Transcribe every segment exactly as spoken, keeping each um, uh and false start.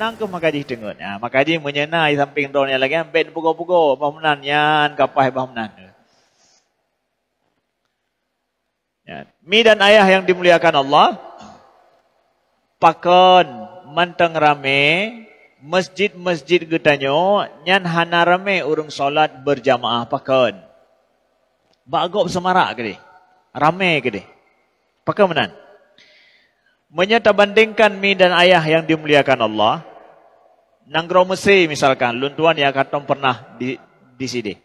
Nyan keuh maka jih teungeut. Ha, maka jih meunyoe na di sampéng droeneuh lagée nyan, bèk neupugoe-pugoe, bah meunan nyan, ka paih bah meunan. Ya. Mi dan ayah yang dimuliakan Allah, pakon mantong ramé masjid-masjid geutanyoe nyan hana ramé ureuëng salat berjamaah, pakon? Bak gob seumarak keudeh, ramé keudeh. Pakon meunan? Meunyoe tabandingkan mi dan ayah yang dimuliakan Allah, nanggroe Mesé misalkan, lôn tuan nyang ka tom pernah di, di sideh.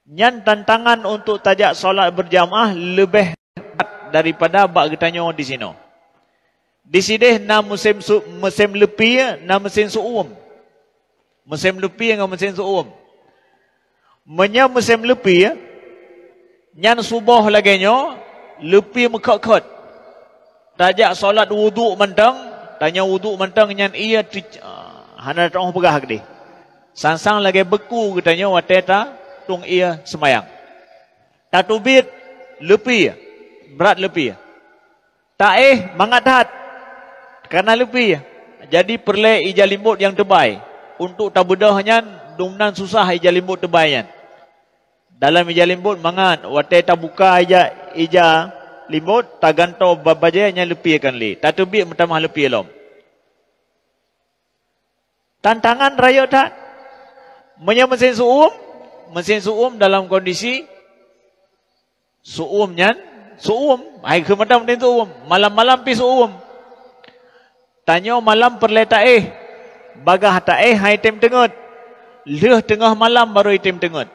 Nyan tantangan untuk tajak salat berjamaah leubeh berat daripada bak geutanyoe di sinoe. Di sideh na musém su-, musém leupie, na musém su'um. Musém leupie ngon musém su'um. Meunyoe musém leupie, nyan suboh lagée nyoe, leupie meukhot-khot. Tajak salat wudhu mantong, tanyoe wudhu mantong nyan ie teuc-, hana teuoh peugah keudeh. Sang-sang lagée beuku geutanyoe watée tatueng ie seumayang. Tateubiet leupie, brat leupie. Taéh mangat that, kana leupie. Jadi peureulée ija limbot nyang teubai. Untuk tabeudôh nyan, dumnan susah ija limbot teubai nyan. Dalam ija limbot mangat, watée tabuka ija, ija limbot, tagantoe ba-, bajée nyan leupie kan lé. Tateubiet meutamah leupie lom. Tantangan rayeuk that. Meunyoe meusén su'um, meusén su'um dalam kondisi su'um nyan, su'um, hai keu mantong meusén su'um, malam-malam pih su'um. Tanyoe malam peureulée taéh, bagaih taéh hai tem teungeut. Lheueh teungoh malam barô item teungeut.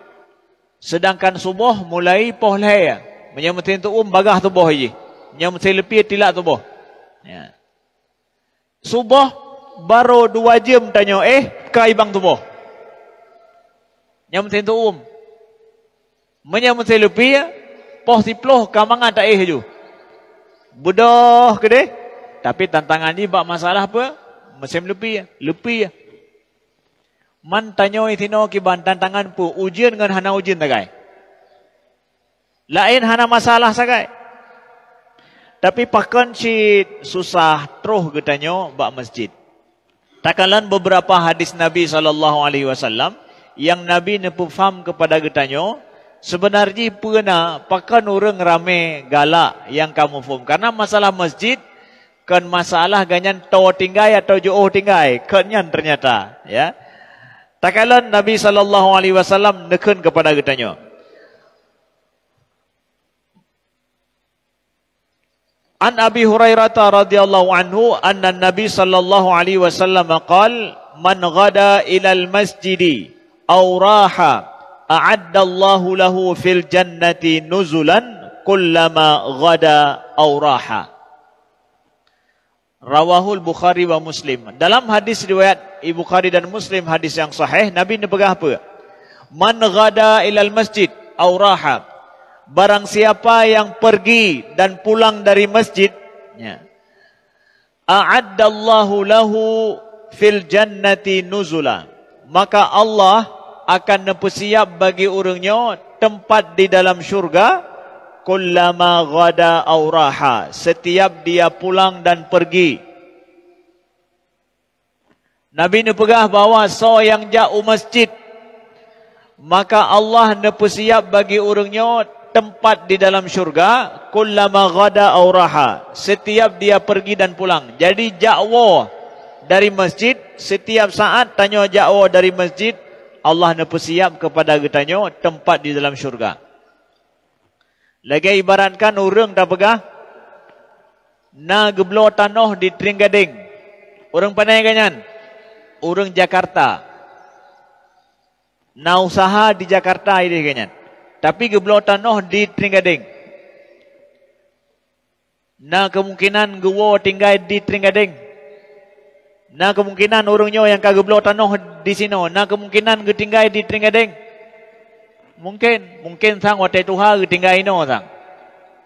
Seudangkan suboh mulai poh lhée. Meunyoe meusén su'um bagaih suboh jih. Meunyoe meusén leupie tilak suboh. Ya. Suboh barô dua jeuem tanyoe éh ka ibang suboh. Nyan meusén su'um. Meunyoe meusén leupie, poh siploh ka mangat taéh ju. Beudôh keudeh, tapi tantangan jih bak masalah peue? Meusén leupie, leupie. Man tanyoe sinoe kiban tantangan peue? Ujeuen ngon hana ujeuen sagai. Laén hana masalah sagai. Tapi pakon cit susah troh geutanyoe bak masjid. Takalon beberapa hadis Nabi sallallahu alaihi wasallam nyang Nabi neupeufaham keupada geutanyoe, seubeunarjih peue na pakon ureuëng ramé galak nyang ka muphom. Karena masalah masjid kon masalah ganyan toe tinggai atau jiôh tinggai, kon nyan teunyata, ya. Takalon Nabi sallallahu alaihi wasallam neukheun keupada geutanyoe. An Abi Hurairah radhiyallahu anhu anna Nabi sallallahu alaihi wasallam qal, "Man ghada ilal masjidi aw raha, a'addallahu lahu fil jannati nuzulan kullama ghada aw raha." Rawahul Bukhari wa Muslim. Dalam hadis riwayat Bukhari dan Muslim, hadis yang sahih, Nabi neupeugah apa? "Man ghada ilal masjid aw raha." Barang siapa yang pergi dan pulang dari masjid, ya. "A'addallahu lahu fil jannati nuzula." Maka Allah akan neupeusiap bagi ureuëng nyoe teumpat di dalam syurga, kullama ghada aw raha, setiap dia pulang dan pergi. Nabi neupeugah bahwa soe nyang jak u masjid, maka Allah neupeusiap bagi ureuëng nyoe teumpat di dalam syurga, kullama ghada aw raha, setiap dia pergi dan pulang. Jadi jak woe dari masjid, setiap saat tanyoe jak woe dari masjid, Allah neupeusiap keupada geutanyoe teumpat di dalam syurga. Lagée ibaratkan ureuëng tapeugah na geubloe tanoh di Trienggadeng. Ureuëng pane geuh nyan? Ureuëng Jakarta. Na usaha di Jakarta ideh geuh nyan. Tapi geubloe tanoh di Trienggadeng. Na keumungkinan geuwoe tinggai di Trienggadeng. Na keumungkinan ureuëng nyoe nyang ka geubloe tanoh di sinoe, na keumungkinan geutinggai di Trienggadeng. Mungken, mungken sang watée tuha geutinggai inoe sang.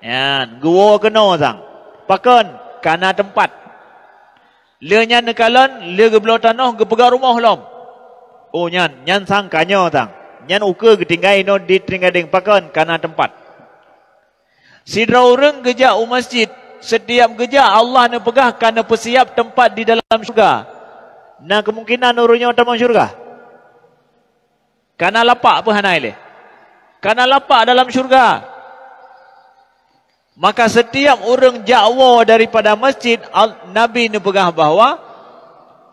Nyan, geuwoe keunoe sang. Pakon? Kana teumpat. Lheueh nyan neukalon, lheueh geubloe tanoh geupeugah rumoh lom. Oh nyan, nyan sang ka nyoe sang. Nyan ukeue geutinggai inoe di Trienggadeng, pakon? Kana teumpat. Sidroe ureuëng geujak u masjid, setiap geujak Allah neupeugah ka neupeusiap teumpat di dalam syeuruga. Na keumungkinan ureuëng nyoe tamong syeuruga? Kana lapak peuhana ilée. Kana lapak dalam syeuruga. Maka setiap ureuëng jak woe daripada masjid, Al-, Nabi neupeugah bahwa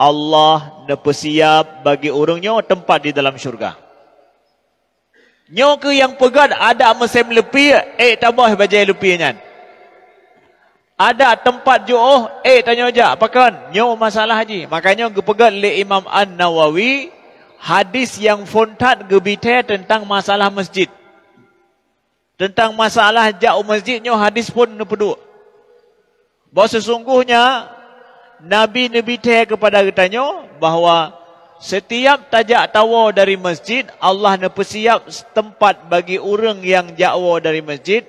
Allah neupeusiap bagi ureuëng nyoe teumpat di dalam syeuruga. Nyoe keuh nyang peugét adak musém leupie, ék taboh bajée leupie nyan. Adak teumpat jiôh, ék tanyoe jak. Pakon? Nyoe masalah jih. Makanya geupeugét lé Imam An-Nawawi, hadis nyang phon that geubitée teuntang masalah masjid. Teuntang masalah jak u masjid nyoe hadis phon neupeuduek. Bahwa sesungguhnya Nabi neubitée keupada geutanyoe bahwa setiap tajak tawoe dari masjid, Allah neupeusiap teumpat bagi ureuëng nyang jak woe dari masjid,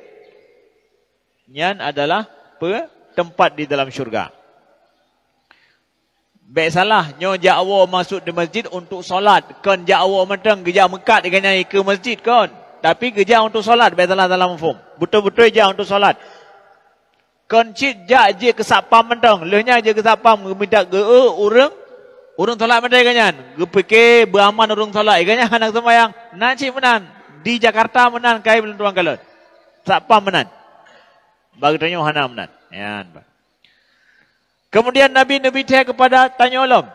nyan adalah pe-, teumpat di dalam syeuruga. Bék salah, nyoe jak woe maksud di masjid untuk solat, kon jak woe mantong geujak meukat geuhnyan ikeue masjid kon. Tapi geujak untuk solat, bék salah dalam mafhum. Beutôi-beutôi jak untuk solat. Kon cit jak jeuet keu satpam mantong, lheueh nyan jeuet keu satpam geuminta geu-eu ureuëng, ureuëng solat mandai geuhnyan. Geupike beuaman ureuëng solat, geuhnyan hana seumayang. Na cit meunan. Di Jakarta meunan kai belom tuan kalon. Satpam meunan. Bak geutanyoe hana meunan. Nyan bah. Kemudian Nabi neubitée keupada tanyoe lom,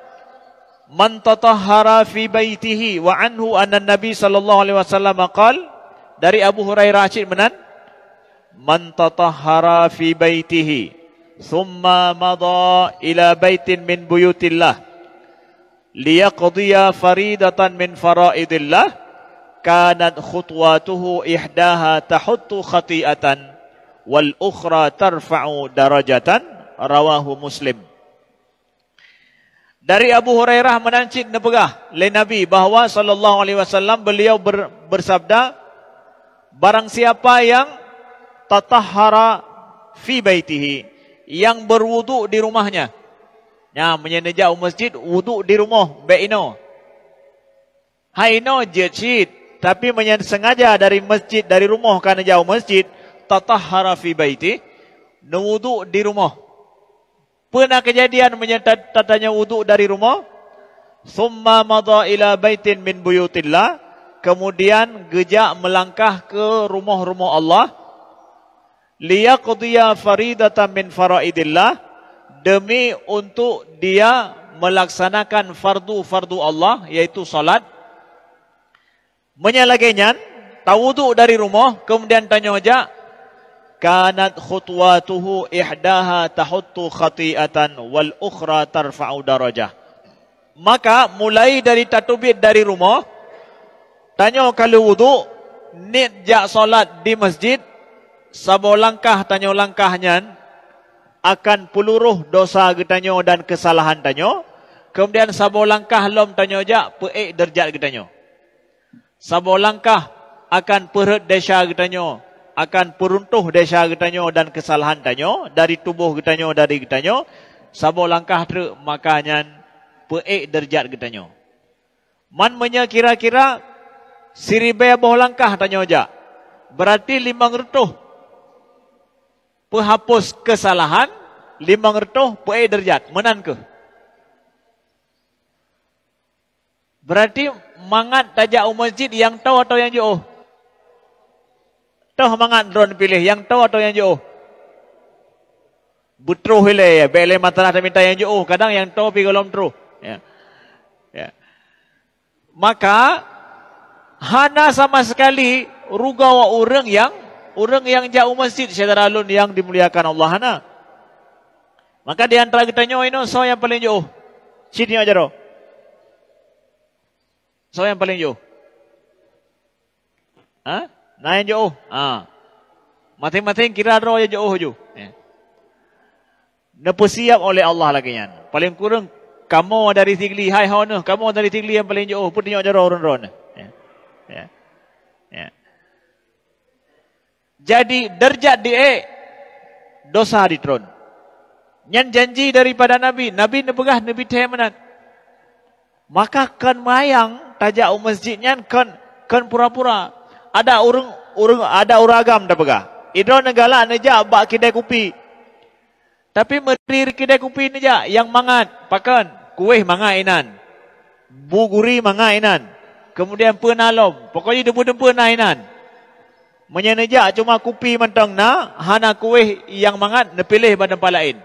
"Man tatahhara fi baitihi," wa anhu anna Nabi sallallahu alaihi wasallam qal, dari Abu Hurairah cit meunan, "Man tatahhara fi baitihi, thumma madha ila baitin min buyutillah, liyaqdiya faridatan min faraidillah, kanat khutuwatuhu ihdaha tahuttu khati'atan, wal ukhra tarfa'u darajatan," rawahu Muslim. Dari Abu Hurairah meunan cit neupeugah lé Nabi bahwa sallallahu alaihi wasallam beliau ber-, bersabda, "Barang siapa yang tatahhara fi baitihi," yang berwuduk di rumahnya. Nyan, meunyoe neujak u masjid, wuduk di rumoh, bék inoe. Hai inoe jeuet cit, tapi meunyoe sengaja dari masjid, dari rumoh ka neujak u masjid, tatahhara fi baiti, neuwuduk di rumoh. Peue na keujadian meunyoe ta-, tatanyoe wuduk dari rumoh? Summa madha ila baitin min buyutillah, kemudian geujak meulangkah keu rumoh-rumoh Allah, liyaqdiya faridatan min faraidillah, demi untuk dia melaksanakan fardu-fardu Allah, yaitu salat. Meunyoe lagée nyan, tawuduk dari rumoh, kemudian tanyoe jak, kanat khutuwatuhu ihdaha tahuttu khati'atan wal ukhra tarfa'u darajah. Maka, mulai dari tateubiet dari rumoh, tanyoe ka lheueh wuduk, niet jak salat di masjid, saboh langkah tanyoe langkah nyan akan peuluroh dosa geutanyoe dan keusalahan tanyoe, keumudian saboh langkah lom tanyoe jak peuék deurajat geutanyoe. Saboh langkah akan peurhot desya geutanyoe, akan peuruntoh desya geutanyoe dan keusalahan tanyoe dari tuboh geutanyoe, dari geutanyoe, saboh langkah treuk maka nyan peuék deurajat geutanyoe. Man meunyoe kira-kira siribée boh langkah tanyoe jak, beurati limong reutôh peuhapus keusalahan, limong reutôh peuék deurajat. Meunan kheueh. Beurati mangat tajak u masjid nyang toe atawa nyang jiôh? Toh mangat droe piléh nyang toe atawa nyang jiôh? Beutroh ilée, bék lé masalah tamita nyang jiôh, kadang nyang toe pi gohlom troh. Ya. Ya. Maka, hana sama sekali rugoe ureuëng nyang, ureuëng nyang jak u masjid syedara lôn nyang dimuliakan Allah, hana. Maka di antara geutanyoe inoe soe nyang paleng jiôh? Cit nyoe jaroe. Soe nyang paleng jiôh? Ha? Na nyang jiôh? Ha. Maséng-maséng kira droe nyang jiôh ju. Ya. Neupeusiab oleh Allah lagée nyan. Paleng kureueng kamoe dari Sigli, hai ho neuh, kamoe dari Sigli nyang paleng jiôh, peutinyoe jaroe ureuëng droeneuh. Ya. Ya. Ya. Jadi, deurajat diék, dosa ditreun. Nyan janji daripada Nabi. Nabi neupeugah neubi thée meunan. Maka kon meuyang tajak u masjid nyan kon, kon pura-pura. Ada ureuëng, ureuëng, ada ureuëng agam tapeugah, idroe neugalak neujak bak kidai kupi. Tapi meuri kidai kupi neujak nyang mangat, pakon? Kuéh mangat inan. Bu guri mangat inan. Kemudian peue na lom. Pokoknya dumpeue-dumpeue na inan. Meunyoe neujak cuma kupi mantong na, hana kuéh nyang mangat, neupiléh bak teumpat laén.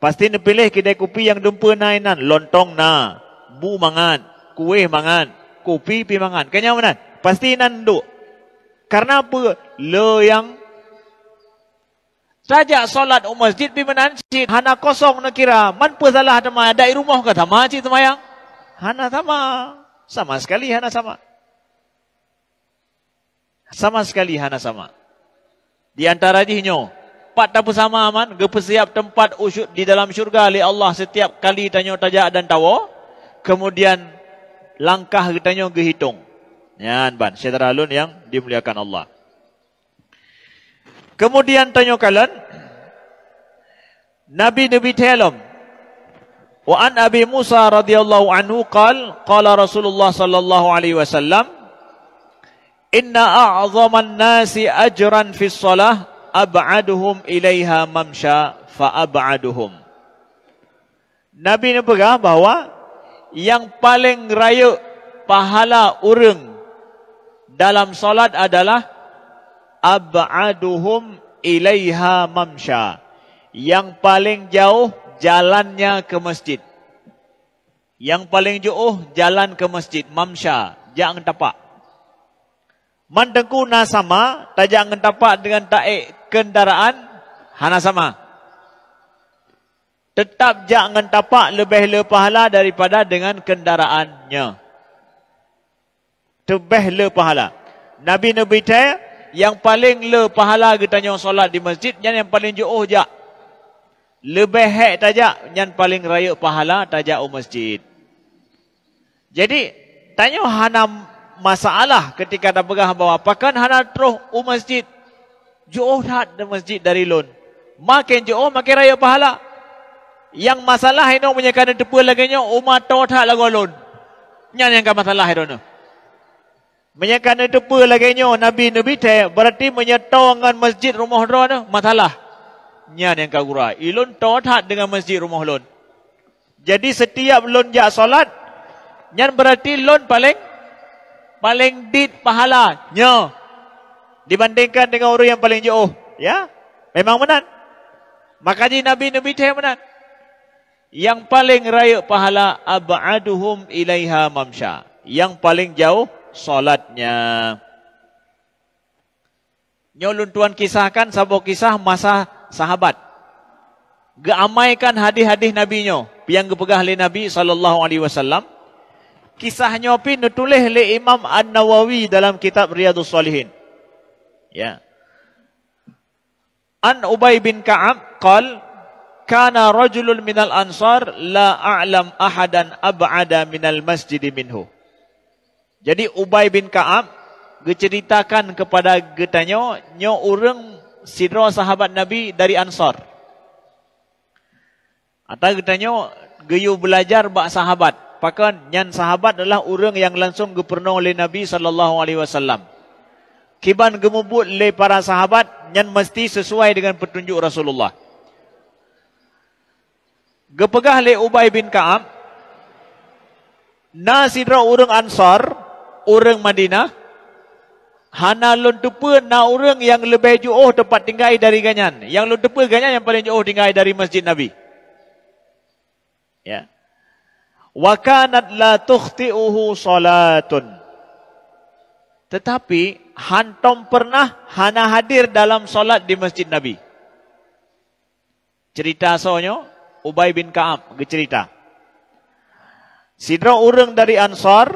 Pasti neupiléh kidai kupi nyang dumpeue na inan, lontong na, bu mangat, kuéh mangat, kupi pi mangat. Ka nyan meunan, pasti inan duek. Karena peue? Le nyang tajak solat u masjid pi meunan cit, hana kosong neukira, man peue salah teuma, dak i rumoh ka sama cit seumayang? Hana sama. Sama sekali hana sama. Sama sekali hana sama. Di antara jih nyoe, pat tapeusama man, geupeusiap teumpat u syu-, di dalam syurga lé Allah setiap kali tanyoe tajak dan tawoe, kemudian langkah geutanyoe geuhitong. Nyan ban, syedara lôn nyang dimuliakan Allah. Kemudian tanyoe kalon, Nabi neubi thée lom. Wa an Abi Musa radhiyallahu anhu qal, qala Rasulullah sallallahu alaihi wasallam, "Inna a'zaman nasi ajran fis shalah ab'aduhum ilaiha mamsya fa ab'aduhum." Nabi neupeugah bahwa nyang paleng rayeuk pahala ureuëng dalam salat adalah ab'aduhum ilaiha mamsya, nyang paleng jauh jalannya keu masjid. Nyang paleng jeuôh jalan keu masjid, mamsya, jak ngon tapak. Man teungku na sama, tajak ngon tapak deungon taék keundaraan? Hana sama. Teutab jak ngon tapak leubeh le pahala daripada deungon keundaraan nyoe. Teubeh le pahala. Nabi neubi thée, nyang paleng le pahala geutanyoe salat di masjid, nyan nyang paleng jeuôh jak. Leubeh hék tajak, nyan paleng rayeuk pahala tajak u masjid. Jadi, tanyoe hana masalah ketika tapeugah bahwa pakon hana troh u masjid. Jeuôh that di masjid dari lôn. Maken jeuôh, maken rayeuk pahala. Nyang masalah inoe meunyoe ka neuteupeue lagée nyoe, uma toe that lagoe lôn. Nyan nyang ka masalah inoe. Meunyoe ka neuteupeue lagée nyoe Nabi neubi thée, berarti meunyoe toe ngon masjid rumoh droeneuh, masalah. Nyan nyang ka gura. Ilôn toe that deungon masjid rumoh lôn. Jadi, setiap lôn jak salat, nyan berarti lôn paleng, paleng dit pahala nyoe dibandingkan dengan ureuëng nyang paleng jeuôh. Ya, memang meunan. Maka jih Nabi neubi thée meunan. Nyang paleng rayeuk pahala ab'aduhum ilaiha mamsya. Nyang paleng jauh salatnya. Nyoe lôn tuan kisahkan saboh kisah masa sahabat. Geuamaikan hadis-hadis Nabi nyoe, nyang geupeugah lé Nabi sallallahu alaihi wasallam. Kisah nyoe pih neutuléh lé Imam An-Nawawi dalam kitab Riyadhus Shalihin. Ya. An Ubay bin Ka'ab qal, "Kana rajulun minal Ansar la a'lam ahadan ab'ada minal masjidi minhu." Jadi, Ubay bin Ka'ab geuceuritakan keupada geutanyoe, nyoe ureuëng sidroe sahabat Nabi dari Ansar. Ata geutanyoe geuyue beulajar bak sahabat. Pakon? Nyan sahabat adalah ureuëng nyang langsong geupeurunoe lé Nabi sallallahu alaihi wasallam. Kiban geumubuet lé para sahabat, nyan meusti sisuai deungon peutunjuk Rasulullah. Geupeugah lé Ubay bin Ka'ab, "Na sidroe ureuëng Ansar, ureuëng Madinah, hana lôn teupeue na ureuëng nyang leubeh jiôh teumpat tinggai dari gobnyan. Nyang lôn teupeue gobnyan nyang paleng jiôh tinggai dari masjid Nabi." Ya. "Wa kanat la tukhti'uhu salatun." Tetapi, hantom pernah hana hadir dalam salat di masjid Nabi. Cerita soe nyoe, Ubay bin Ka'ab geucerita. Sidroe ureuëng dari Ansar,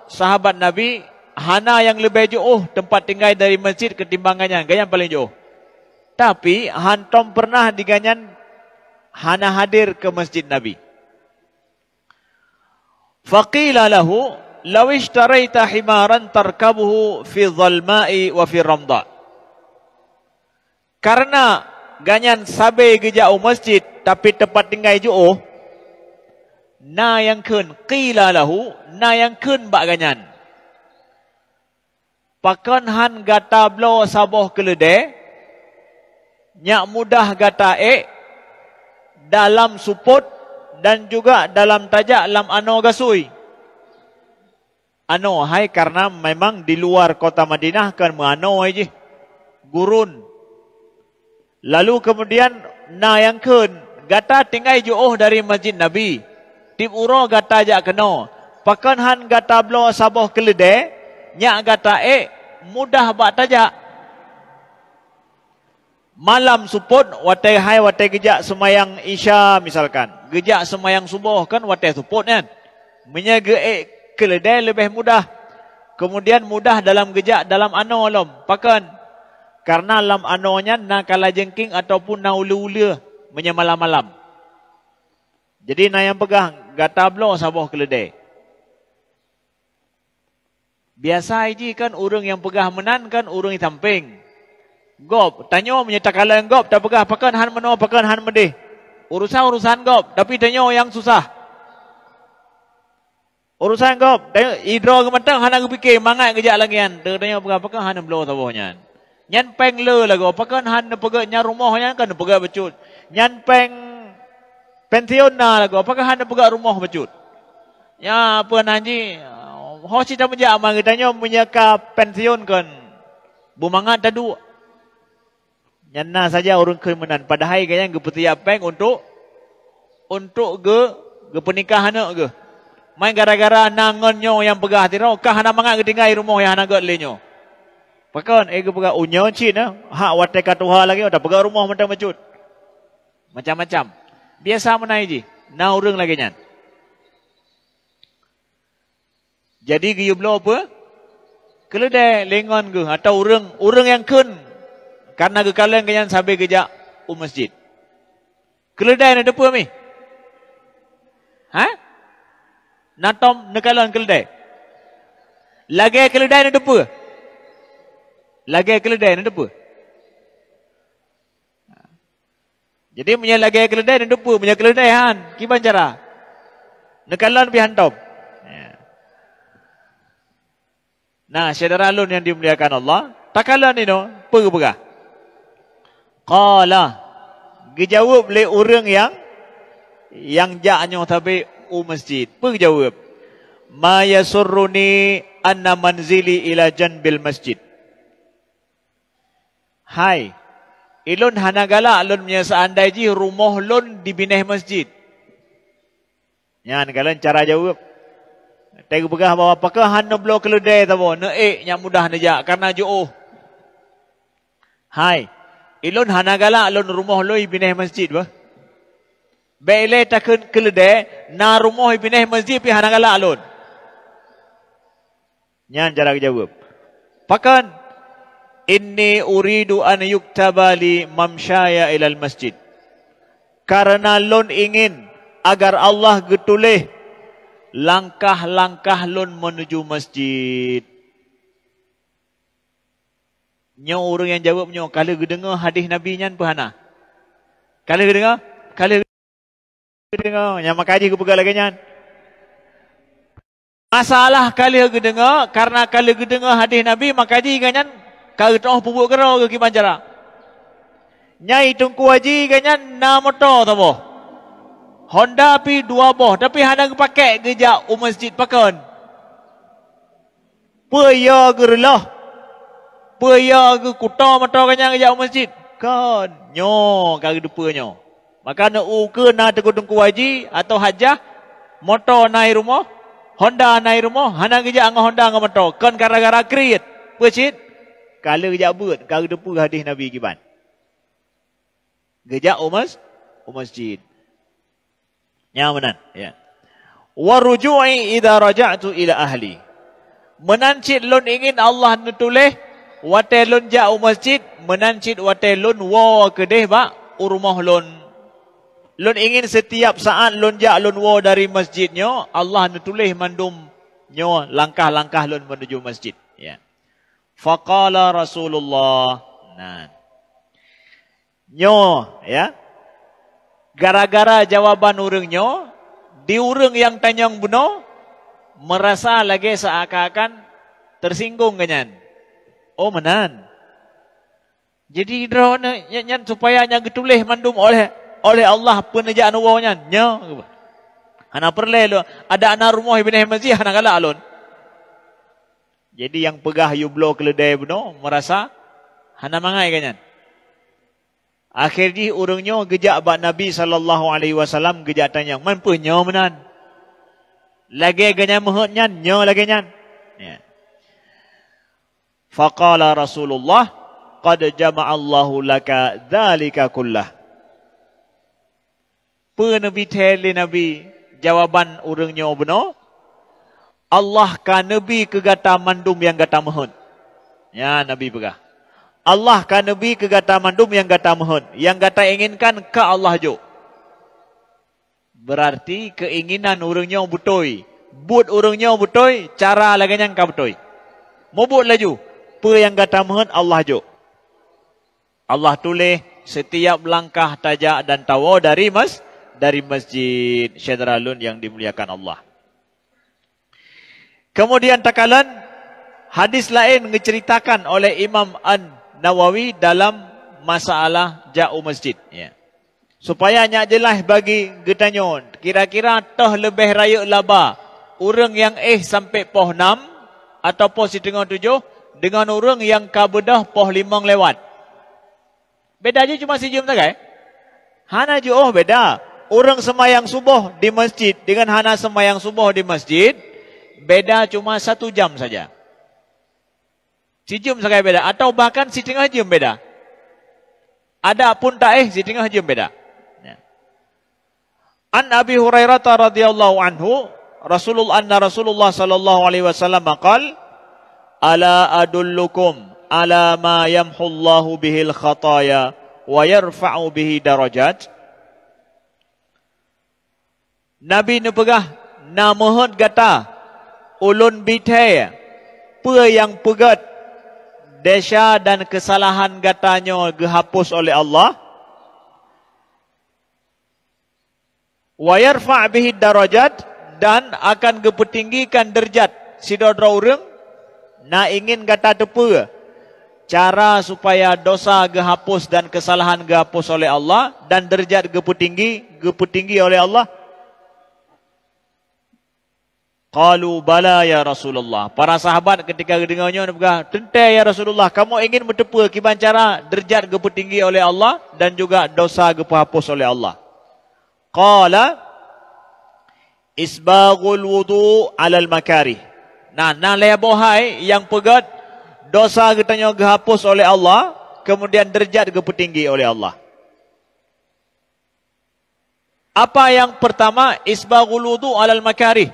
sahabat Nabi, hana nyang leubeh jiôh teumpat tinggai dari masjid keutimbang gobnyan, gobnyan paleng jiôh. Tapi, hantom pernah di gobnyan hana hadir keu masjid Nabi. Faqila lahu, "Law ishtaraita himaran tarkabuhu fi dhalma'i wa fi ramda." Karena gobnyan sabe geujak u masjid, tapi teumpat tinggai jiôh, na nyang kheun, qila lahu, na nyang kheun bak gobnyan, "Pakon han gata bloe saboh keuleudée, nyang mudah gata ék dalam supot, dan juga dalam tajak lam anoe gasui. Anoe hai karena memang di luar kota Madinah kan meuanoe jih, gurun. Lalu kemudian na nyang kheun, gata tinggai jiôh dari Masjid Nabi. Tieb uroe gata jak keunoe, pakon hán gata bloe saboh keuleudée, nyak gata ék mudah bak tajak. Malam seupôt watée hai watée geujak seumayang Isya misalkan, geujak seumayang suboh kan watée seupôt nyan. Meunyoe geuék keuleudée leubeh mudah. Kemudian mudah dalam geujak dalam anoe lom. Pakon? Karena lam anoe nyan na kala jeungking ataupun na uleue-uleue meunyoe malam-malam. Jadi na nyang peugah gata bloe saboh keuleudée. Biasa jih kan ureuëng nyang peugah meunan kan ureuëng sampéng. Gob, tanyoe meunyoe takalon gob tapeugah pakon hán meunoe pakon hán meudeh. Urusan-urusan gob, tapi tanyoe nyang susah. Urusan gob, tanyoe idroe geumatang hana geupike mangat geujak lagée nyan. Tanyoe peugah pakon hán bloe saboh nyan. Nyan péng le lagoe, pakon hán neupeugét nyan rumoh nyan kan neupeugét bacut. Nyan péng pensiun na lagoe, pakon hán neupeugét rumoh bacut. Ya, peue nan jih, ho cit tameujak ma geutanyoe meunyoe ka pensiun kon. Beumangat taduek. Nyan na saja ureuëng kheun meunan, padahai gobnyan geupeutiyak péng untuk, untuk geu, geupeunikah aneuëk geuh. Mai gara-gara na ngon nyoe nyang peugah sidroe, ka hana mangat geutinggai rumoh nyang hana gét lé nyoe. Pakon, eh, geupeugah, "Ueh, nyoe cit na, hak watée ka tuha lagée nyoe tapeugét rumoh mantong bacut." Macam-macam. Biasa meunan jih, na ureuëng lagée nyan. Jadi geuyue bloe peue? Keuleudée lé ngon geuh atawa ureuëng, ureuëng nyang kheun, karena geukalon gobnyan sabe geujak u masjid. Keuleudée neuteupeue mi? Ha? Na tom neukalon keuleudée? Lagée keuleudée neuteupeue? Lagée keuleudée neuteupeue? Jadi meunyoe lagée keuleudée neuteupeue, meunyoe keuleudée hán, kiban cara? Neukalon pih hántom. Ya. Nah, syedara lôn nyang dimuliakan Allah, takalon inoe, peue geupeugah? Qala, geujaweueb lé ureuëng nyang, nyang jak nyoe sabe u masjid. Peue geujaweueb? "Ma yasurruni anna manzili ila janbil masjid." Hai, ulôn hana galak lôn meunyoe seuandai jih rumoh lôn di binéh masjid. Nyan kalon cara jaweueb. Watée geupeugah bahwa pakon hán neubloe keuleudée saboh, neuék nyang mudah neujak, karena jiôh. Hai, ulôn hana galak lôn rumoh lôn i binéh masjid bah. Bék ilée takheun keuleudée, na rumoh i binéh masjid pih hana galak lôn. Nyan cara geujaweueb. Pakon? "Inni uridu an yuktaba li mamsyaya ilal masjid." Karena lôn ingin agar Allah geutuléh langkah-langkah lôn meunuju masjid. Nyoe ureuëng nyang jaweueb nyoe ka lheueh geudeungoe hadis Nabi nyan peue hana? Ka lheueh geudeungoe? Ka lheueh geudeungoe, nyang maka jih geupeugah lagée nyan. Masalah ka lheueh geudeungoe, karena ka lheueh geudeungoe hadis Nabi, maka jih gobnyan ka geutu'oh peubuet keudroe geuh kiban cara. Nyai Teungku Haji gobnyan na moto saboh. Honda pih dua boh, tapi hana geupakék geujak u masjid pakon. Peue yo geureuloh? Peue yo geukuto moto gobnyan geujak u masjid? Kon, nyoe ka geuteupeue nyoe. Maka na ukeue na Teungku-teungku Haji atawa Hajah, moto na i rumoh, Honda na i rumoh, hana geujak ngon Honda ngon moto. Kon gara-gara kriet. Peue cit? Ka lheueh geujak beuet, ka geuteupeue hadis Nabi kiban. Geujak u mas-, u masjid. Nyan meunan, ya. "Wa ruju'i idza raja'tu ila ahli." Meunan cit lôn ingin Allah neutuléh watée lôn jak u masjid, meunan cit watée lôn woe keudeh bak u rumoh lôn. Lôn ingin setiap saat lôn jak lôn woe dari masjid nyoe, Allah neutuléh mandum nyoe langkah-langkah lôn menuju masjid. Ya. Faqala Rasulullah. Nah. Nyoe, ya. Gara-gara jawaban ureuëng nyoe, di ureuëng nyang tanyong bunoe, meurasa lagée seuakan-akan teusinggung gobnyan. Oh, meunan. Jadi, droeneuh nyan, nyan supaya nyang geutuléh mandum oleh, oleh Allah peuneujak neuwoe nyan. Nyoe, Hana peureulée lôn, adak na rumoh Ibnu Masjid hana galak lôn. Jadi nyang peugah yue bloe keuleudée bunoe meurasa hana mangat geuh nyan. Akhé jih ureuëng nyoe geujak bak Nabi sallallahu alaihi wasallam geujak tanyong, "Man peue nyoe meunan? Lagée geuh nyan meuheuét nyan, nyoe lagée nyan?" Ya. Faqala Rasulullah, "Qad jama'allahu laka dzalika kullah." Peue neubi thée lé Nabi jawaban ureuëng nyoe bunoe? "Allah ka neubi keu gata mandum nyang gata meuheuét." Nyan Nabi peugah, "Allah ka neubi keu gata mandum nyang gata meuheuét. Nyang gata inginkan ka Allah jok." Beurarti keuinginan ureuëng nyoe beutôi, buet ureuëng nyoe beutôi, cara lagée nyan ka beutôi. Mubuet laju, peue nyang gata meuheuét Allah jok. Allah tuléh setiap langkah tajak dan tawoe dari mas-, dari masjid, syedara lôn nyang dimuliakan Allah. Kemudian takalon hadis laén geuceritakan oleh Imam An-Nawawi dalam masalah jak u masjid. Ya. Supaya nyak jeulaih bagi geutanyoe, kira-kira toh leubeh rayeuk laba ureuëng nyang éh sampoe poh nam atau poh siteungoh tujoh deungon ureuëng nyang ka beudôh poh limong lewat. Beda jih cuma sijeuem sagai. Hana jiôh beda. Ureuëng seumayang suboh di masjid deungon hana seumayang suboh di masjid, beda cuma satu jam saja. Sijeuem sagai beda atau bahkan siteungoh jeuem beda. Adapun taéh siteungoh jeuem beda. Ya. An Abi Hurairah radhiyallahu anhu, Rasulullah, anna Rasulullah sallallahu alaihi wasallam qal, "Ala adullukum ala ma yamhullahu bihil khataya wa yarfa'u bihi darajat?" Nabi neupeugah, "Na meuheuét gata, ulôn bi thée peue nyang peugét desya dan keusalahan gata nyoe geuhapus oleh Allah?" "Wa yarfa' bihi darajat," dan akan geupeutinggikan deurajat sidroe-droe ureuëng. Na ingin gata teupeue cara supaya dosa geuhapus dan keusalahan geuhapus oleh Allah dan deurajat geupeutinggi, geupeutinggi oleh Allah? Qalu, "Bala ya Rasulullah." Para sahabat ketika geudeungoe nyoe neupeugah, "Teuntée ya Rasulullah, kamoe ingin meuteupeue kiban cara deurajat geupeutinggi oleh Allah dan juga dosa geupeuhapus oleh Allah." Qala, "Isbaghul wudu' alal makarih." Nah, na lhée boh hai nyang peugét dosa geutanyoe geuhapus oleh Allah, kemudian deurajat geupeutinggi oleh Allah. Apa nyang pertama? Isbaghul wudu' alal makarih.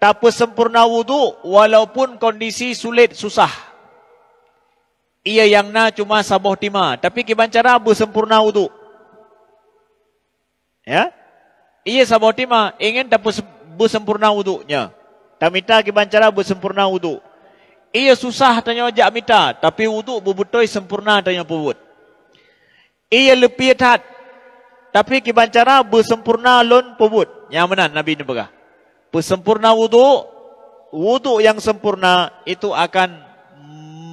Tapeusempurna wudu' walaupun kondisi sulet, susah. Ié nyang na cuma saboh tima, tapi kiban cara beusempurna wudu'. Ya? Ié saboh tima ingin tapeus-, beusempurna wudu' nyoe. Tamita kiban cara beusempurna wudu'. Ié susah tanyoe jak mita, tapi wudu' beubeutôi sempurna tanyoe peubuet. Ié leupie that, tapi kiban cara beusempurna lôn peubuet. Nyang meunan Nabi neupeugah, "Peusempurna wudu', wudu' nyang sempurna itu akan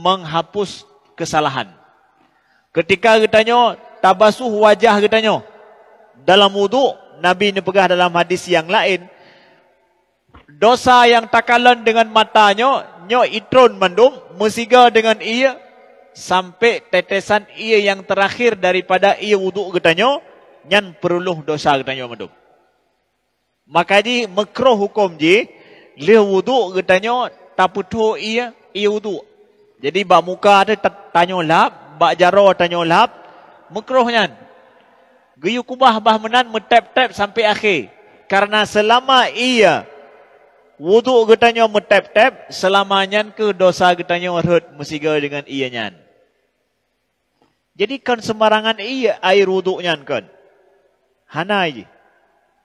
menghapus kesalahan." Ketika geutanyoe tabasuh wajah geutanyoe dalam wudu', Nabi neupeugah dalam hadis nyang laén, "Dosa nyang takalon deungon mata nyoe, nyoe itron mandum meusigoe deungon ié, sampoe tetesan ié nyang teurakhir daripada ié wudu' geutanyoe, nyan peureuloh dosa geutanyoe mandum." Maka jih meukroh huköm jih, lheueh wudu' geutanyoe tapeutho ié, ié wudu'. Jadi bak muka teuh ta-, tanyoe lhab, bak jaroe tanyoe lhab, meukroh nyan. Geuyue kubah bah meunan meutép-tép sampoe akhé. Kareuna seulama ié wudu' geutanyoe meutép-tép, seulama nyan kheueh dosa geutanyoe rhot meusigoe deungon ié nyan. Jadi kon seumarangan ié air wudu' nyan kon. Hana jih.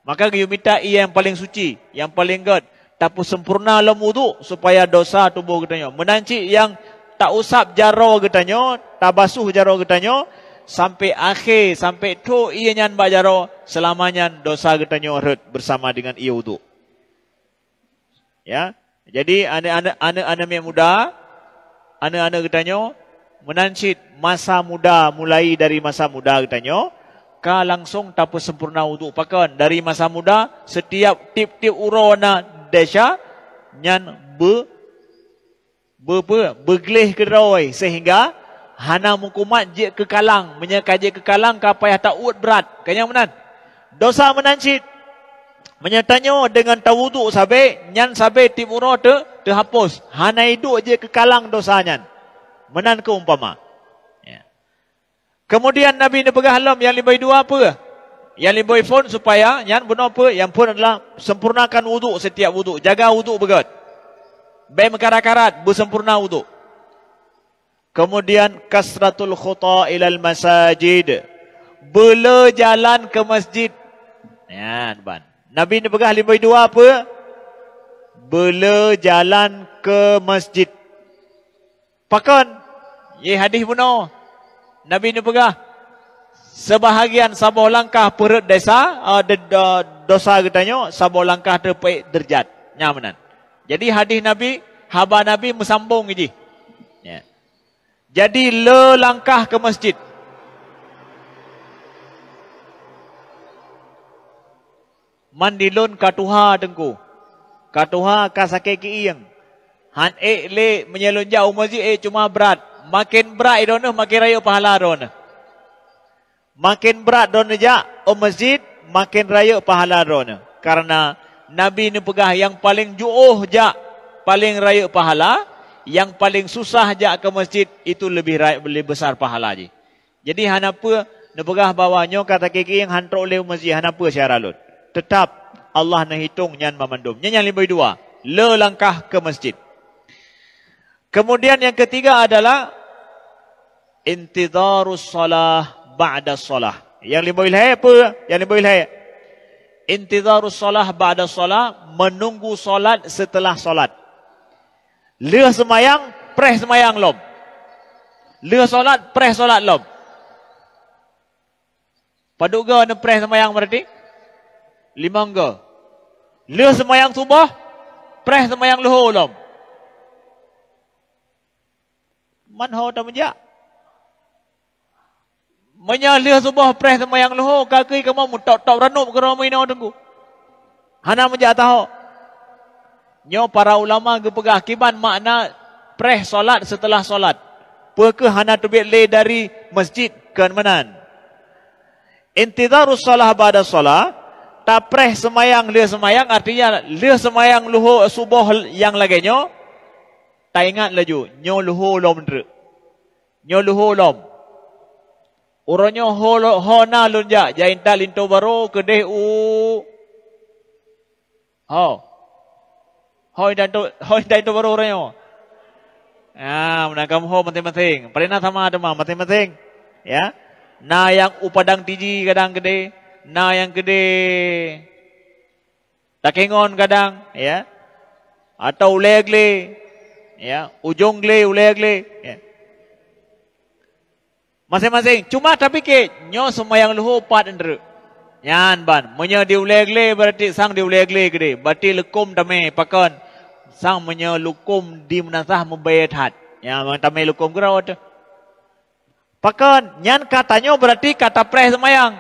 Maka geuyue mita ié nyang paleng suci, nyang paleng gét, tapeusempurna lom wudu' supaya dosa tuboh geutanyoe. Meunan cit nyang tausab jaroe geutanyoe, tabasuh jaroe geutanyoe, sampoe akhé, sampoe tho ié nyan bak jaroe, seulama nyan dosa geutanyoe rhot beusama deungon ié wudu'. Ya. Jadi aneuk-aneuk, aneuk-aneuk miet muda, aneuk-aneuk geutanyoe, meunan cit masa muda, mulai dari masa muda geutanyoe, ka langsong tapeusempurna wudhu. Pakon? Dari masa muda, setiap tiep-tiep uroe na desya, nyan be-, be-, be-, beugleh keudroe, sehingga hana meukumat jeuet keu kalang. Meunyoe ka jeuet keu kalang, ka payah ta-uet brat. Ka nyang meunan. Dosa meunan cit. Meunyoe tanyoe deungon tawudhu sabe, nyan sabe tiep uroe teu-, teuhapus. Hana iduek jeuet keu kalang dosa nyan. Meunan keu umpama. Ya. Kemudian Nabi neupeugah lom nyang limbai dua peue? Nyang limbai phon supaya nyan bunoe peue? Nyang phon adalah sempurnakan wudhu setiap wudhu. Jaga wudhu beugét. Bèk meukarat-karat, beusempurna wudhu. Kemudian kasratul khuta ilal masajid. Beulé jalan keu masjid. Nyan ban. Nabi neupeugah limbai dua peue? Beulé jalan keu masjid. Pakon? Yeh hadih bunoe. Nabi neupeugah, "Seubahagian saboh langkah peureuet desa, eh, de-, de-, dosa geutanyoe, saboh langkah teupeuék deurjat." Nyan meunan. Jadi hadih Nabi, haba Nabi meusambong jih. Ya. Jadi le langkah keu masjid. Man di lôn ka tuha Teungku. Ka tuha, ka sakét keuieng. Han ék lé meunyoe lôn jak u masjid, ék cuma brat. Maken brat droeneuh, maken rayeuk pahala droeneuh. Maken brat droeneuh jak u masjid, maken rayeuk pahala droeneuh. Karena Nabi neupeugah nyang paleng jiôh jak paleng rayeuk pahala, nyang paleng susah jak keu masjid itu leubeh ra-, leubeh besar pahala jih. Jadi hana peue neupeugah bahwa nyoe ka sakét keuieng han trok lé u masjid, hana peue syedara lôn. Teutap Allah neuhitong nyan banmandum. Nyan nyang limbai dua, le langkah keu masjid. Kemudian yang ketiga adalah intidharus shalah ba'da shalah. Yang limbai lhèe peue? Yang limbai lhèe. Intidharus shalah ba'da shalah, menunggu salat setelah salat. Lheueh seumayang, preh seumayang lom. Lheueh salat, preh salat lom. Padub goe neupreh seumayang berarti? Limong goe. Lheueh seumayang suboh, preh seumayang luho lom. Man ho tameujak? Meunyoe lheueh suboh preh seumayang luho, ka keuh kamoe meutok-tok ranub keudroe meuinoe Teungku. Hana meujak taho. Nyoe para ulama geupeugah kiban makna preh salat seuteulah salat. Peu kheueh hana teubiet lé dari masjid, kon meunan. Intidharus shalah ba'da shalah, tapreh seumayang lheueh seumayang, artinya lheueh seumayang luho suboh nyang lagèe nyoe, taingat laju, nyoe luho lom treuk. Nyoe luho lom. Uroe nyoe ho lo-, ho na lôn jak, jak intat linto barô keudeh u, ho. Ho intat linto, ho intat linto barô uroe nyoe. Ah, meunan kamoe ho maséng-maséng. Paleng na sama teuma maséng-maséng. Ya. Na nyang u Padang Tiji kadang keudeh, na nyang keudeh Takengon kadang, ya. Atau ulèe glé, ya. Ujông glé, ulèe glé, ya. Maséng-maséng. Cuma tapike, nyoe seumayang luho pat eunteuk. Nyan ban, meunyoe di ulèe glé, berarti sang di ulèe glé keudeh. Berarti leukom tamè, pakon? Sang meunyoe leukom di meunasah meubèe that. Ya, tamè leukom keudroe teuh. Pakon? Nyan ka tanyoe berarti ka tapreh seumayang.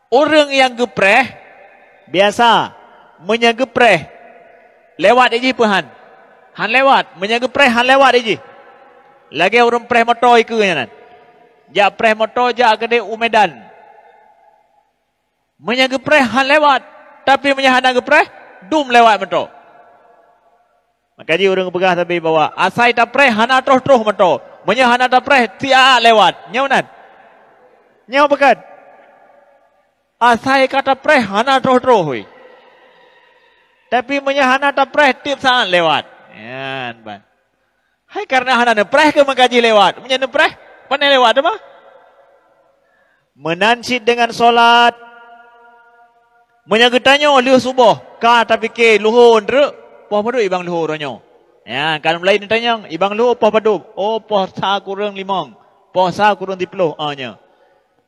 Ureueng nyang geupreh, biasa, meunyoe geupreh, lewat jih peu han? Han lewat. Meunyoe geupreh, han lewat jih. Lagèe ureueng preh moto ikeue nyan. Jak preh moto, jak keudeh u Medan. Meunyoe geupreh, han lewat. Tapi meunyoe hana geupreh, dum lewat moto. Maka jih ureueng peugah sabe bahwa asai tapreh hana troh-troh moto. Meunyoe hana tapreh, tiep lewat. Nyoe meunan. Nyoe bukan. Asai ka tapreh hana troh-troh, hôi. Tapi meunyoe hana tapreh, tiep saat lewat. Nyan ban. Hai, karena hana neupreh keu maka jih lewat. Meunyoe neupreh, pane lewat teuma. Meunan cit deungon salat. Meunyoe geutanyoe lheueh suboh, ka tapike luho eunteuk, poh padub ibang luho uroe nyoe. Ya, kan mulai neutanyong, ibang luho poh padub? Oh, poh sa kureueng limong, poh sa kureueng siplôh, oh, nyoe.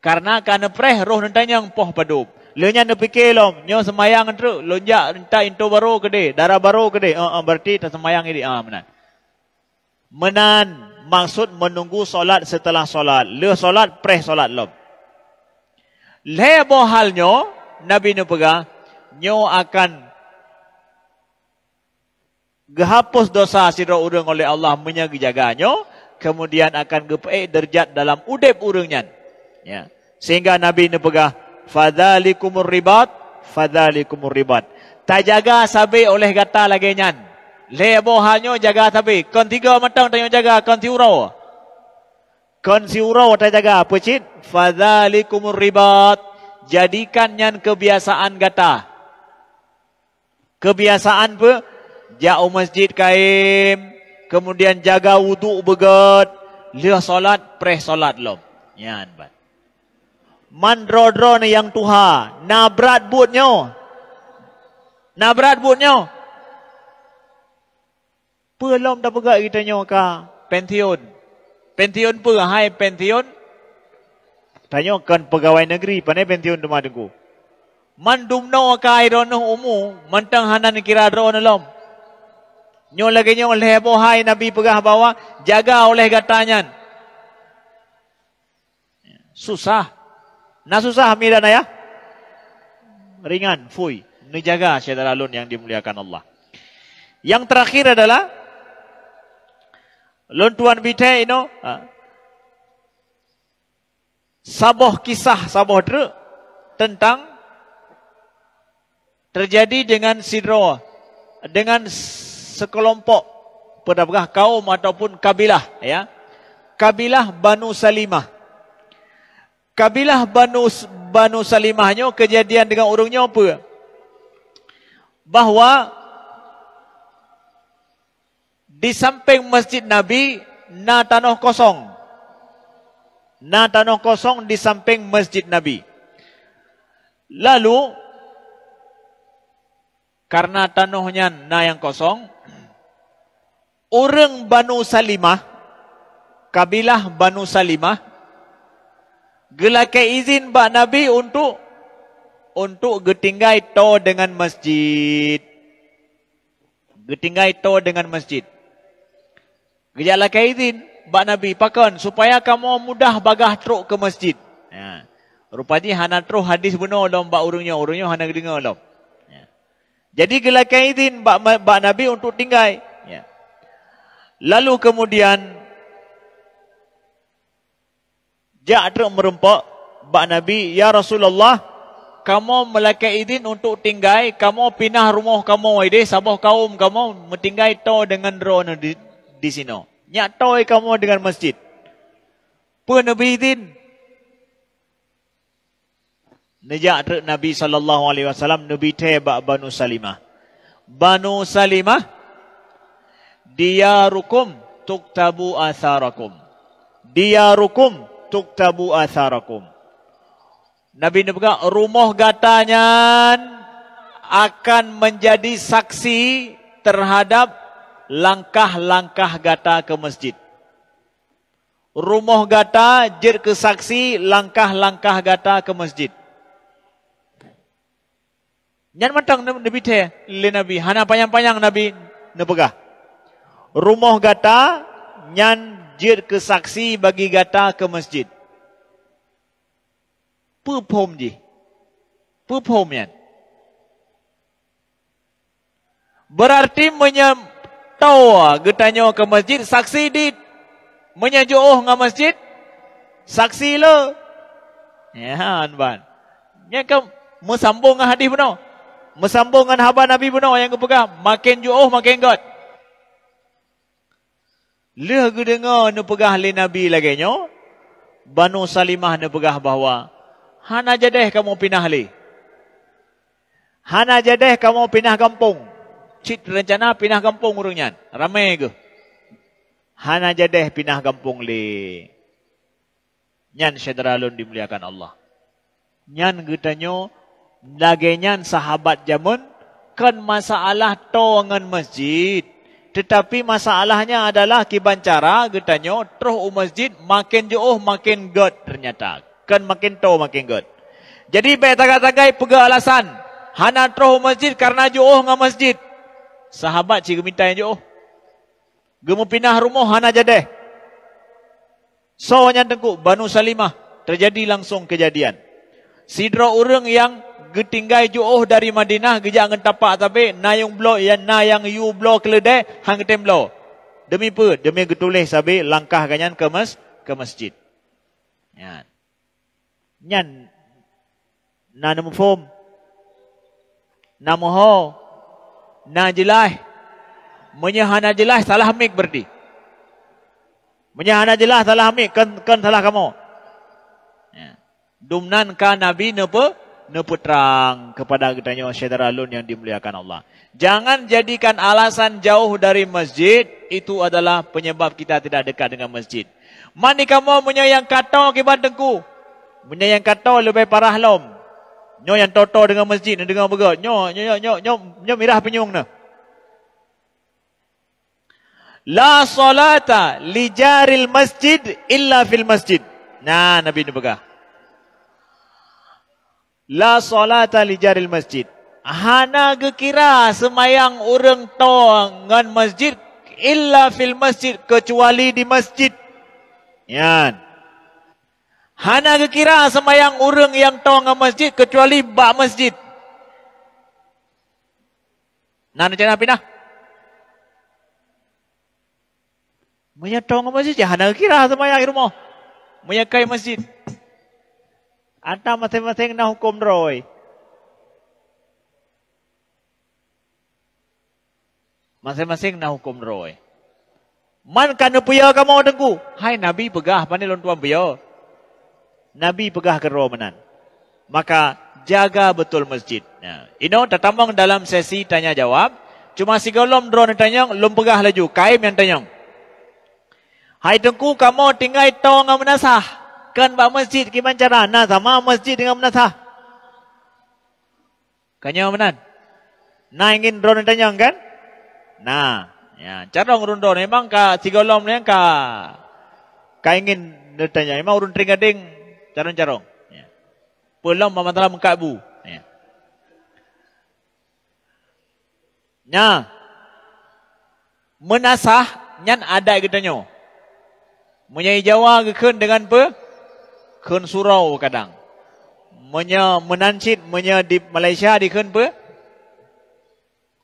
Karena ka neupreh roh neutanyong poh padub. Lheueh nyan neupike lom, nyoe seumayang eunteuk, lôn jak intat linto barô keudeh, dara barô keudeh. Oh, oh, berarti taseumayang ideh, ah, meunan. Meunan maksud menunggu salat setelah salat. Lheueh salat, preh salat lom. Lhée boh hal nyoe, Nabi neupeugah, nyoe akan geuhapus dosa sidroe ureuëng oleh Allah meunyoe geujaga nyoe, keumudian akan geupeuék deurajat dalam udeb ureuëng nyan. Ya. Sehingga Nabi neupeugah, "Fadzalikumur ribat, fadzalikumur ribat." Tajaga sabe oleh gata lagée nyan. Lhée boh hal nyoe jaga sabe, kon tiga mantong tanyoe jaga, kon siuroe. Kon siuroe tajaga, peue cit? "Fadzalikumur ribat." Jadikan nyan keubiasaan gata. Keubiasaan peue? Jak u masjid kaém, keumudian jaga wudhu beugét, lheueh salat, preh salat lom. Nyan ban. Man droe-droe nyang tuha, na brat buet nyoe. Na brat buet nyoe. Peue lom tapeugah geutanyoe ka pensiun? Pensiun peue hai pensiun? Tanyoe kon peugawai negeri, pane pensiun teuma Teungku. Mandum noe ka droeneuh umu, mantong hana neukira droeneuh lom. Nyoe lagée nyoe lhée boh hai Nabi peugah bahwa jaga oleh gata nyan. Susah. Na susah, mi dan ayah? Ringan, fui. Neujaga syedara lôn nyang dimuliakan Allah. Yang terakhir adalah, lôn tuan bithée inoe, ha, saboh kisah, saboh treuk tentang terjadi dengan sidroe, dengan sekelompok, peue tapeugah, kaum ataupun kabilah, ya. Kabilah Banu Salimah. Kabilah Banu, Banu Salimah nyoe keujadian deungon ureuëng nyoe peue? Bahwa di sampéng masjid Nabi na tanoh kosong. Na tanoh kosong di sampéng masjid Nabi. Lalu, karena tanoh nyan na nyang kosong, ureuëng Banu Salimah, kabilah Banu Salimah, geulakée izin bak Nabi untuk, untuk geutinggai toe deungon masjid. Geutinggai toe deungon masjid. Geujak lakée izin bak Nabi, pakon? Supaya kamoe mudah bagaih trok keu masjid. Ya. Rupa jih hana troh hadis bunoe lom bak ureuëng nyoe, ureuëng nyoe hana geudeungoe lom. Ya. Jadi geulakée izin bak, bak Nabi untuk tinggai. Ya. Lalu keumudian jak treuk meurumpok bak Nabi, "Ya Rasulullah, kamoe meulakée izin untuk tinggai, kamoe pinah rumoh kamoe ideh, saboh kaum kamoe meutinggai toe deungon droeneuh di, disinoe. Nyak toe kamoe deungon masjid. Peue neubi izin?" Neujak treuk Nabi sallallahu alaihi wasallam neubi thée bak Banu Salimah. "Banu Salimah, diyarukum tuktabu atsarakum. Diyarukum tuktabu atsarakum." Nabi neupeugah, "Rumoh gata nyan akan menjadi saksi terhadap langkah-langkah gata ke masjid." Rumoh gata jeuet keu saksi langkah-langkah gata keu masjid. Nyan mantong neu-, neubi thée lé Nabi, hana panyang-panyang Nabi neupeugah, "Rumoh gata nyan jeuet keu saksi bagi gata keu masjid." Peue phom jih? Peue phom nyan? Beurarti meunyoe toe geutanyoe keu masjid, saksi dit. Meunyoe jiôh ngon masjid, saksi le. Nyan ban. Nyan ka meusambong ngon hadis bunoe. Meusambong ngon haba Nabi bunoe nyang geupeugah, "Maken jiôh, maken gét." Lheueh geudeungoe neupeugah lé Nabi lagée nyoe, Banu Salimah neupeugah bahwa, "Hana jadeh kamoe pinah lé. Hana jadeh kamoe pinah gampông." Cit reuncana pinah gampông ureuëng nyan, ramé geuh. "Hana jadeh pinah gampông lé." Nyan syedara lôn dimuliakan Allah. Nyan geutanyoe lagée nyan sahabat jameun, kon masalah toe ngon masjid. Teutapi masalahnya adalah kiban cara geutanyoe troh u masjid maken jiôh maken gét teunyata. Kon maken toe maken gét. Jadi bék sagai-sagai peugah alasan hana troh u masjid kareuna jiôh ngon masjid. Sahabat cit geumita nyang jiôh. Geumeupinah rumoh hana jadeh. Soe nyan Teungku? Banu Salimah. Teujadi langsong keujadian. Sidroe ureuëng nyang geutinggai jiôh dari Madinah geujak ngon tapak sabe, na nyang bloe, na nyang yue bloe keuleudée, han geutem bloe. Demi peue? Demi geutuléh sabe langkah geuhnyan keu mes-, keu masjid. Nyan. Nyan na neumuphom, na meuho, na jeulaih. Meunyoe hana jeulaih, salah mik berarti. Meunyoe hana jeulaih, salah mik, kon, kon salah kamoe. Ya. Dumnan ka Nabi neupe-, neupeutrang keupada geutanyoe syedara lôn nyang dimuliakan Allah. Jangan jadikan alasan jauh dari masjid itu adalah penyebab kita tidak dekat dengan masjid. Man di kamoe meunyoe nyang ka toe kiban teungku. Meunyoe nyang ka toe leubeh parah lom. Nyoe nyang toe-toe deungon masjid, neudeungoe beugét. Nyoe, nyoe, nyoe, nyoe, nyoe mirah pinyueng neuh. La salata li jaril masjid illa fil masjid. Nah, Nabi neupeugah. La salata li jaril masjid. Hana geukira seumayang ureuëng toe ngon masjid illa fil masjid, keucuali di masjid. Nyan. Hana geukira seumayang ureuëng nyang toe ngon masjid keucuali bak masjid. Na neucana pinah. Meunyoe toe ngon masjid, ya hana geukira seumayang di rumoh. Meunyoe kai masjid. Ata maséng-maséng na huköm droe. Maséng-maséng na huköm droe. Man ka neupeuyö kamoe teungku? Hai Nabi peugah, pane lôn tuan peuyö. Nabi peugah keudroe meunan. Maka jaga beutôi masjid. Nah, inoe tatamong dalam sesi tanya jawab. Cuma sigohlom droeneuh tanyong, lôn peugah laju, kayém nyang tanyong. Hai teungku, kamoe tinggai toe ngon meunasah. Kon bak masjid kiban cara, na sama masjid deungon meunasah. Ka nyoe meunan. Na ingin droeneuh tanyong kan? Na. Ya, carông ureuëng droeneuh memang ka sigohlom nyan ka, ka ingin neutanyong. Memang ureuëng teuing gadeng carông-carông. Ya. Peulom bak masalah meukat bu. Ya. Nya. Meunasah nyan adat geutanyoe. Meunyoe Jawa geukheun deungon peue? Kheun surau kadang. Meunyoe meunan cit, meunyoe di Malaysia dikheun peue?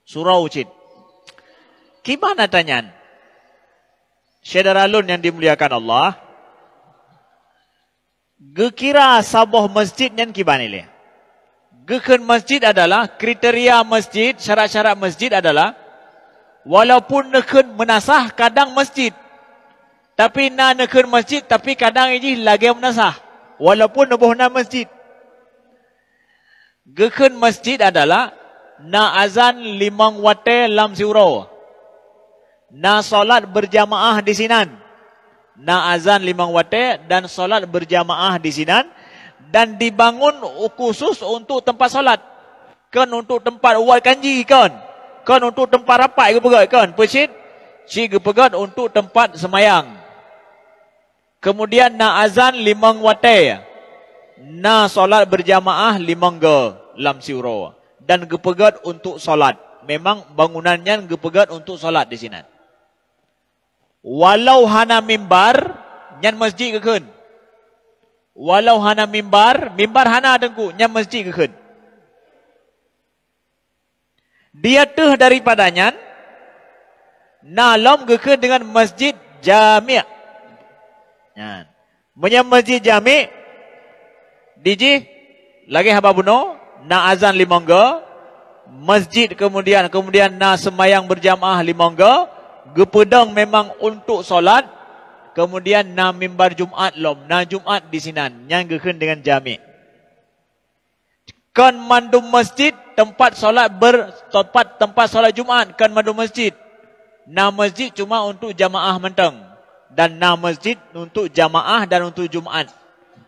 Surau cit. Kiban ata nyan? Syedara lôn nyang dimuliakan Allah, geukira saboh masjid nyan kiban ilée. Geukheun masjid adalah, kriteria masjid, syarat-syarat masjid adalah, walaupun neukheun meunasah kadang masjid, tapi na neukheun masjid, tapi kadang jih lagée meunasah, walaupun neuboh nan masjid. Geukheun masjid adalah na azan limong watée lam siuroe, na salat berjamaah di sinan, na azan limong watée dan salat berjamaah di sinan, dan dibangun khusus untuk tempat salat. Kon untuk tempat wat kanji kon, kon untuk tempat rapat geupeugét kon, peue cit? Cit geupeugét untuk tempat seumayang. Keumudian na azan limong watée, na salat berjamaah limong goe lam siuroe, dan geupeugét untuk salat. Memang bangunan nyan geupeugét untuk salat di sinan. Walau hana mimbar, nyan masjid geukheun. Walau hana mimbar, mimbar hana teungku, nyan masjid geukheun. Di ateueh daripada nyan, na lom geukheun deungon masjid jami'. Nyan. Meunyoe masjid jami', di jih lagée haba bunoe, na azan limong goe, masjid keumudian, keumudian na seumayang berjamaah limong goe, geupeudong memang untuk salat, keumudian na mimbar Jumat lom, na Jumat di sinan, nyan geukheun deungon jami'. Kon mandum masjid tempat salat ber-, tempat, tempat salat Jumat, kon mandum masjid. Na masjid cuma untuk jamaah mantong, dan na masjid untuk jamaah dan untuk Jumat.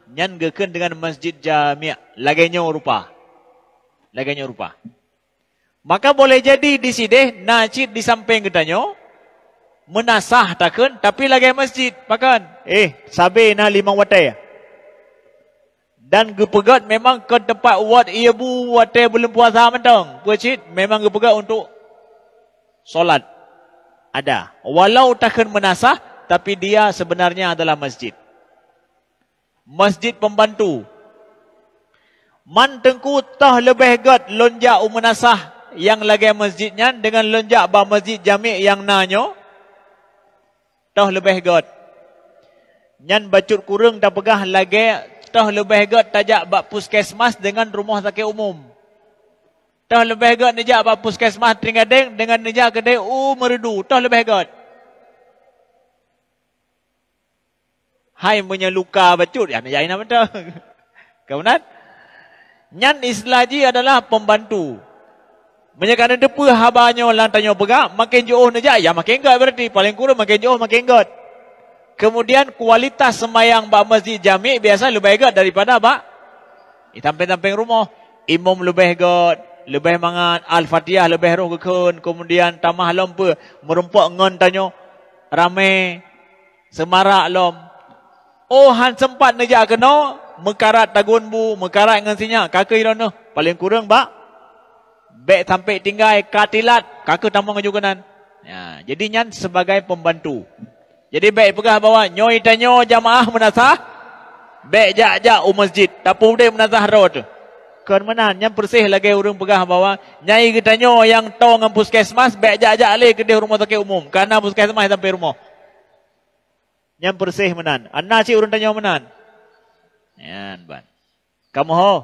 Nyan geukheun deungon masjid jami'. Lagée nyoe rupa. Lagée nyoe rupa. Maka boleh jadi di sideh na cit di sampéng geutanyoe, meunasah takheun, tapi lagée masjid. Pakon? Eh, sabe na limong watée. Dan geupeugét memang kon teumpat wat ié bu watée buleuen puasa mantong. Peue cit? Memang geupeugét untuk salat. Ada. Walau takheun meunasah, tapi dia sebenarnya adalah masjid. Masjid pembantu. Man Teungku, toh leubeh gét lôn jak u meunasah nyang lagée masjid nyan deungon lôn jak bak masjid jamiek nyang na nyoe? Toh leubeh gét. Nyan bacut kureueng tapeugah lagée toh leubeh gét tajak bak puskesmas deungon rumoh sakét umum. Toh leubeh gét neujak bak puskesmas Trienggadeng deungon neujak keudeh u Meureudu. Toh leubeh gét. Hai meunyoe luka bacut, ya, ya, ina beutôi. Kemudian, nyan istilah jih adalah pembantu. Meunyoe ka neuteupeue haba nyoe lam tanyoe peugah, makin jiôh neujak, ya makin gét berarti. Paling kureueng makin jiôh, makin gét. Kemudian kualitas seumayang bak masjid jamiek biasa leubeh gét daripada bak di sampéng-sampéng rumoh. Imum leubeh gét, leubeh mangat, Al-Fatihah leubeh roh geukheun, kemudian tamah lom peue, meurumpok ngon tanyoe ramé. Seumarak lom. Oh, han seumpat neujak keunoe, meukarat tagun bu, meukarat ngon sinyak, ka keuh droeneuh. Paling kureueng bak, bék sampai tinggai, ka tilat, ka keuh tamong laju keunan. Ya, jadi nyan sebagai pembantu. Jadi bék peugah bahwa nyoe tanyoe jamaah meunasah, bék jak-jak u masjid, tapeudeh meunasah rot. Kon meunan, nyan persis lagée ureuëng peugah bahwa nyai geutanyoe nyang toe ngon puskesmas, bék jak-jak lé keudeh rumoh sakét umum, karena puskesmas sampai rumoh. Nyan persis meunan. Ana cit ureuëng tanyoe meunan. Nyan ban. Kamoe ho,